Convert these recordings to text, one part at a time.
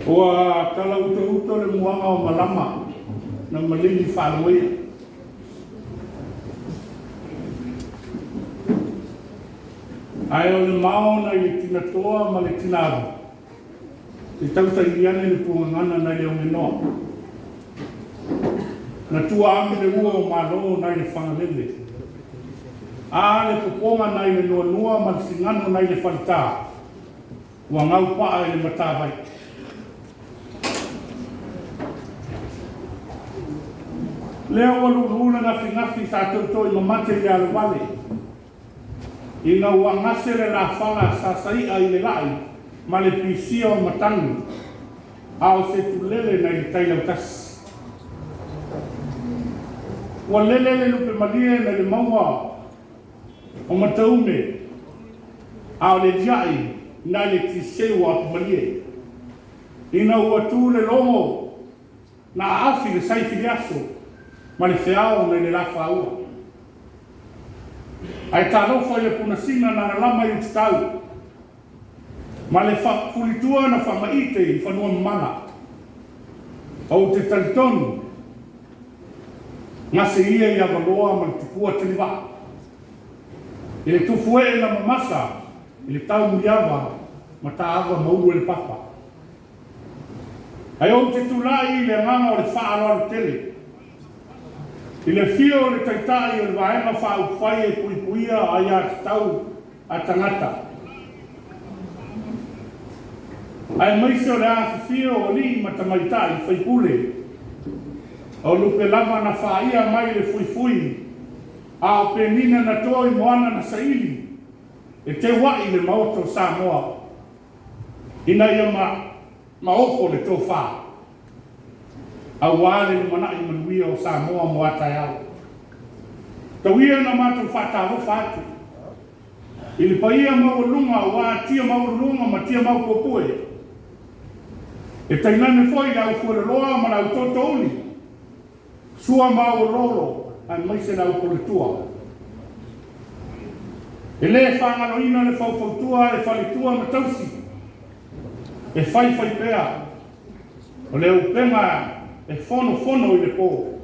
Ua talautouto le muaga o malama na maligi faalogoia. Ae o le mao nai le tinatoa ma le tinava, se i tausaili ane le pugagana nai le ogenoa. Na tua ame le ua o Malo nai le Fagalele. A le popoga nai le nuanua ma le sigano nai le faleta, ua gaupaa i le matavai. Lea ua lulu le nafinafi sa toitoi mamate i le alovale, ina ua gase le lafala sa sai'a i le lai ma le pisia o matagi, a o se tulele nai le tai lautasi. Ua lele le lupe malie nai le mauga o Mataume, a o le lia'i nai le tiiseu o Apumalie, ina ua tu le logo na aafi le saifiliaso ma le feao nai le Lafaaua. Ae talofa i le punasina na lalama i utatau ma le fulitua na faamaite i fanua mamala. Ou te talitonu, gase ia i avaloa ma le tupua talivaa i le tufuee na mamasa i le taumuliava mataava ma uluelepapa. Ae ou te tulai i le agaga o le faaaloalo tele i le afio o le Taitai o le Vaega Faaupufai e Puipuia Aia Tatau a Tagata, aemaise o le afifio o alii ma tamaitai faipule, o lupe lava na fa'aia mai le fuifui a o penina na to i moana na saili e teua'i le Maota o Samoa ina ia maopo le tofa aua le lumanai manuia o Samoa mo a taeao. Tau ia ina matou faatalofa atu i le paia maualuga aua tia maualuluga ma tia maupuepue, e tainane foi le aufueloloa ma le autootouli, sua ma auoloolo aemaise le aupuletua. E le faagaloina le faufautua a le faletua ma tausi e faifaipea o le upega e fonofono i le po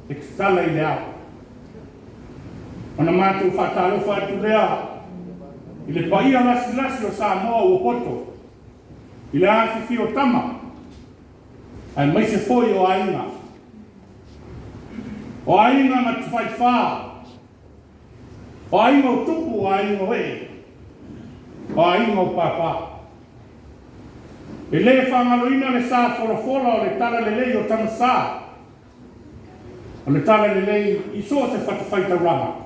e tatala i le ao. Ona matou faatalofa atu lea i le paia lasilasi o Samoa ua poto i le afifio o Tama, aemaise foi o Aiga. O Aiga na Tafaifa, o Aiga o Tupu, o Aiga o Ee, o Aiga o Papa. E le faagaloina le sa folafola o le talalelei o Tamasa, o le talalelei i so o se fatafaitaulaga.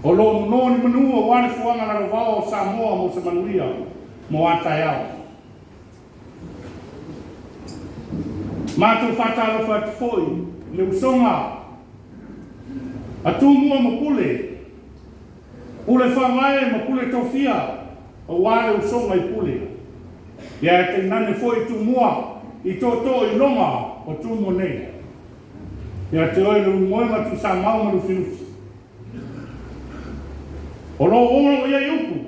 O lo o nono ni manu aua le fuaga lalovaoa o Samoa mo se manuia mo a taeao. Matou faatalofa atu foi i le usoga a Tumua ma Pule, Pule Faavae ma Pule Tofia, aua le usoga i Pule, ae tainane foi Tumua i tootoo iloga o Tumua nei. Ia te oe Leulumoega Tuisamau ma Lufilufi, o lo o oo i ai upu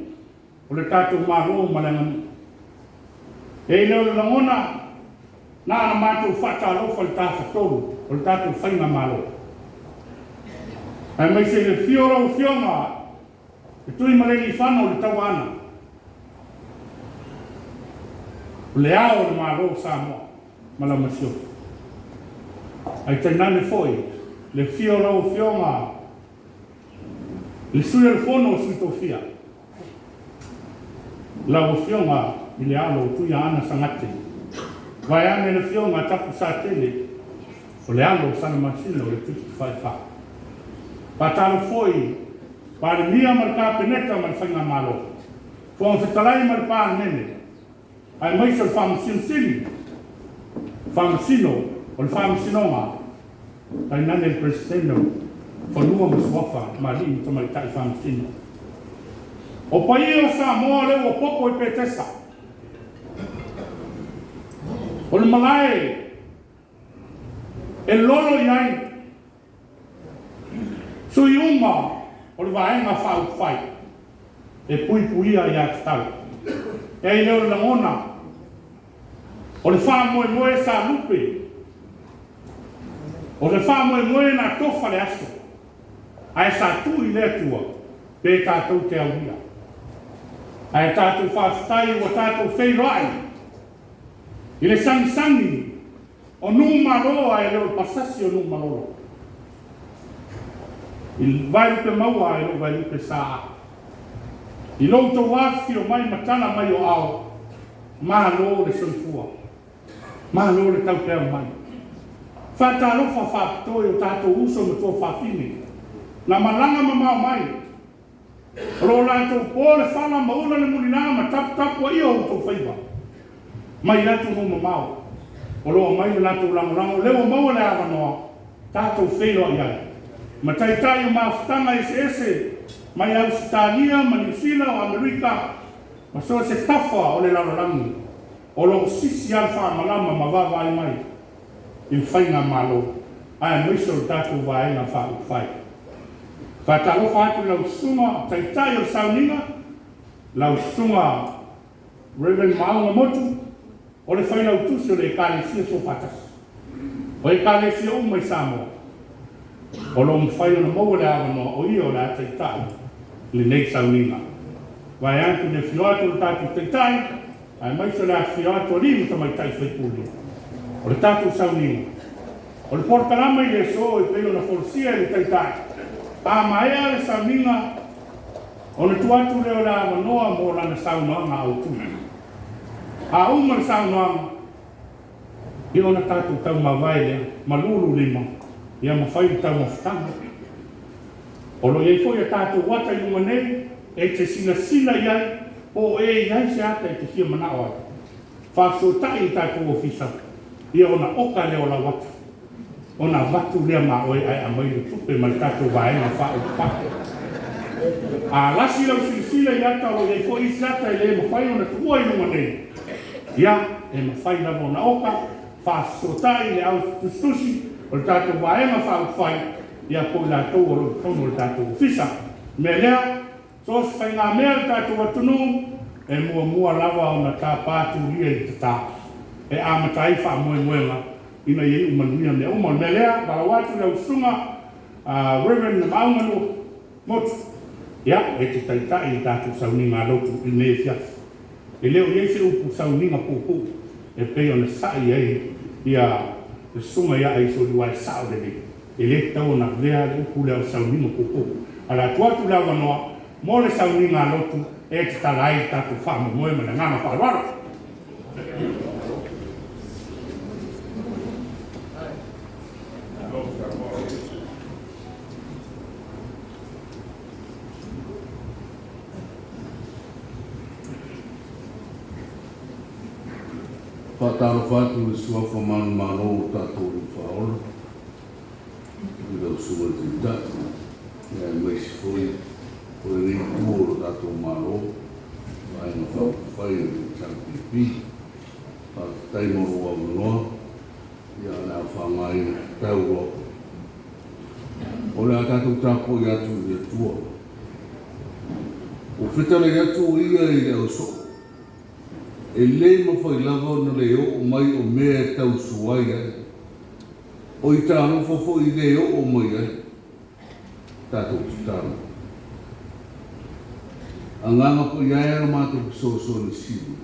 o le tatou Malo ma le aganuu. E i ai lea o le lagona, na ona matou faatalofa i le Tafatolu o le tatou Faigamalo, aemaise i le afio o lau Afioga le Tuimalealiifano le Tauaana, o le Ao o le Malo o Samoa ma lau Masiofo. Ae tainane foi le afio o lau Afioga le Sui o le Fono a Sui Tofia, lau Afioga i le alo o Tuiaana Sagate, vaeane le Afioga a Tapusatele, o le alo o Salamasina o le Tupu Tafaifa. Faatalofa foi Palemia ma le Kapeneta ma le Faigamalo, Fofoga Fetalai ma le Palemene, aemaise o le Faamasino Sili, Faamasino o le Faamasinoga, tainane le Peresetene o Fanua ma Suafa ma alii ma tamaitai Faamasino. O paia o Samoa lea ua popo i Petesa, o le malae e lolo i ai sui uma o le Vaega Faaupufai e Puipuia Aia Tatau. E ai lea o le lagona, O le faamoemoe sa lupe, o le faamoemoe na tofa le aso, ae sa tuu i le Atua pe tatou te aulia. Ae tatou faafetai ua tatou feiloai i le sagisagi o nuu malo ae le o le pasasi o nuu malolo, i le vaelupe maua ae le o vaelupe saa. I lo outou afifio mai ma tala mai o aao, malo le soifua, malo le taupeau mai. Faatalofa faapitoa i o tatou uso ma tuafafine na malaga mamao mai, o lo o latou po le fala ma ula le mulila ma taputapuaia o outou faiva mai atunuu mamao, o lo o aumai le latou lagolago, o lea ua maua le avanoa tatou feiloai ai ma taitai o mafutaga eseese mai Ausetalia ma Niu Sila, o Amerika ma so o se tafa o le lalolagi o lo o sisi lava le faamalama ma vaavaai mai i le faigamalo aemaise o le tatou Vaega Faaupufai. Faatalofa atu i lau susuga taitai o le sauniga, lau susuga Reverend Maauga Motu, o le Failautusi o le Ekalesia Soofaatasi. O Ekalesia uma i Samoa o lo o mafai ona maua le avanoa, o ia o le a taitai lenei sauniga. Vaeatu le afio atu o le tatou Taitai, aemaise o le afifio atu o alii ma tamaitai sui usufono o le tatou sauniga. O le polokalame i le aso e pei ona folasia e le Taitai, a maea le sauniga, ona tuu atu lea o le avanoa mo lana saunoaga autu. A uma le saunoaga, ia ona tatou taumavae lea ma lululima, ia ma fai le taumafataga. O lo o i ai foi a tatou ata i luga nei e te silasila i ai po o e i ai se ata e te fia manao ai, faafesootai i le tatou ofisa, ia ona oka lea o lau ata, ona avatu lea ma oe ae aumai le tupe ma le tatou Vaega Faaupufai. A lasi lau silasila i ata o lo o i ai foi isi ata e le mafai ona tuua i luga nei, ia, e mafai lava ona oka, faafesootai i le au tusitusi o le tatou Vaega Faaupufai, ia po o i latou o lo o i totonu o le tatou ofisa. O le mea lea, so o se faigamea a le tatou atunuu, e muamua lava ona tapa tulia i le tata e amata ai faamoemoega ina ia iu manuia mea uma. O le mea lea, e valaau atu i lau Susuga Reverend Maauga Motu, ia, e te taitai i le tatou sauniga lotu i lenei afiafi. E le o i ai se upu sauniga puupuu e pei ona sa'i ai le susuga ia Aisoli, aua e sao lelei, e le tatau ona avea le upu lea o le sauniga puupuu. Ae o le a tuu atu le avanoa mo le sauniga lotu e tatala ai le tatou faamoemoe ma le agaga faaaloalo. Faatalofa atu i le suafa manumalo o lo tatou Alii Faaola, i lau Susuga i le Taitai, aemaise foi o lenei itu o lo tatou Malo, Vaega Faaupufai o le HRPP. Faafetai mo lou avanoa, ia o le a faaaogaina tatau loa. O le a tatou tapuai atu i le Atua. Ua fetalai atu o ia i le ausoo, e le mafai lava ona le oo mai o mea e tausuai ai, o i talofa foi le oo mai ai. Tatou tatalo. Agaga Paia e lo matou fesoasoani sili,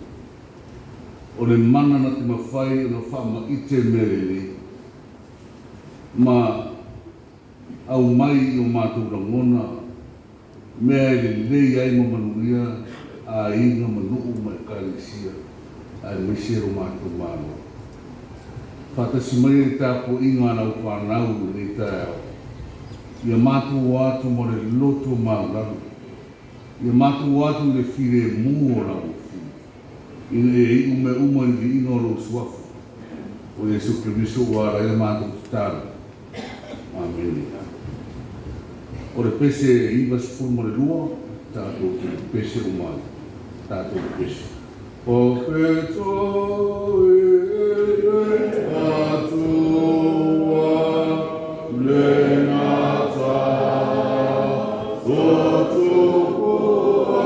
o le mana na te mafai ona faamaite mea lelei, ma aumai i o matou lagona mea e lelei ai ma manuia aiga ma nuu ma ekalesia aemaise lo matou Malo. Faatasi mai le tapuaiga a lau fanau i lenei taeao, ia matou o atu ma le loto maualalo, ia matou o atu i le filemu o lau afio, ina ia iu mea uma i le viiga o lou suafa, o Iesu Keriso ua ala ai le matou tatalo. Amene. O le pese 92, tatou te pese uma ai. Tatou pese. O feto i le Atua le nata o tupua.